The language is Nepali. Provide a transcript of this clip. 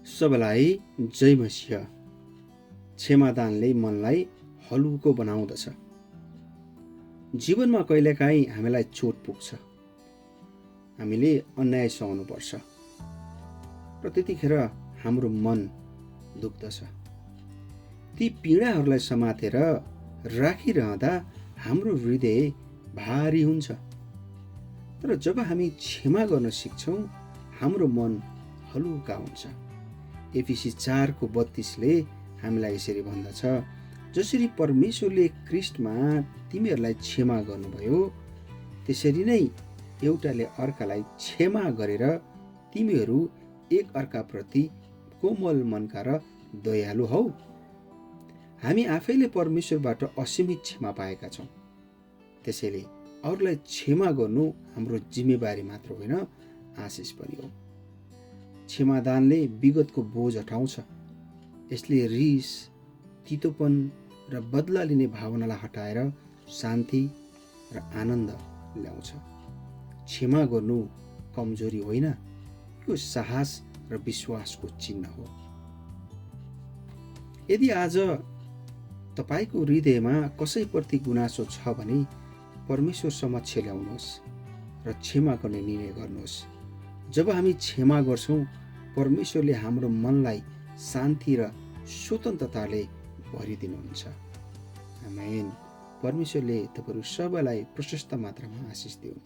सबैलाई जय मसिह। क्षमादानले मनलाई हलुको बनाउँदछ। जीवनमा कहिलेकाहीँ हामीलाई चोट पुग्छ, हामीले अन्याय सहनुपर्छ र त्यतिखेर हाम्रो मन दुख्दछ। ती पीडाहरूलाई समातेर राखिरहँदा हाम्रो हृदय भारी हुन्छ। तर जब हामी क्षमा गर्न सिक्छौँ, हाम्रो मन हलुका हुन्छ। एफिसी 4:32ले हामीलाई यसरी भन्दछ, जसरी परमेश्वरले क्रिस्टमा तिमीहरूलाई क्षमा गर्नुभयो, त्यसरी नै एउटाले अर्कालाई क्षमा गरेर तिमीहरू एक अर्काप्रति कोमल मनका र दयालु हौ। हामी आफैले परमेश्वरबाट असीमित क्षमा पाएका छौँ, त्यसैले अरूलाई क्षमा गर्नु हाम्रो जिम्मेवारी मात्र होइन, आशिष पनि हो। क्षमादानले विगतको बोझ हटाउँछ। यसले रिस, तितोपन र बदला लिने भावनालाई हटाएर शान्ति र आनन्द ल्याउँछ। क्षमा गर्नु कमजोरी होइन, यो साहस र विश्वासको चिन्ह हो। यदि आज तपाईको हृदयमा कसैप्रति गुनासो छ भने परमेश्वर समक्ष ल्याउनुहोस् र क्षमा गर्ने निर्णय गर्नुहोस्। जब हामी क्षमा गर्छौँ, परमेश्वरले हाम्रो मनलाई शान्ति र स्वतन्त्रताले भरिदिनुहुन्छ। आमेन। परमेश्वरले तपाईहरू सबैलाई प्रशस्त मात्रामा आशिष दिउन्।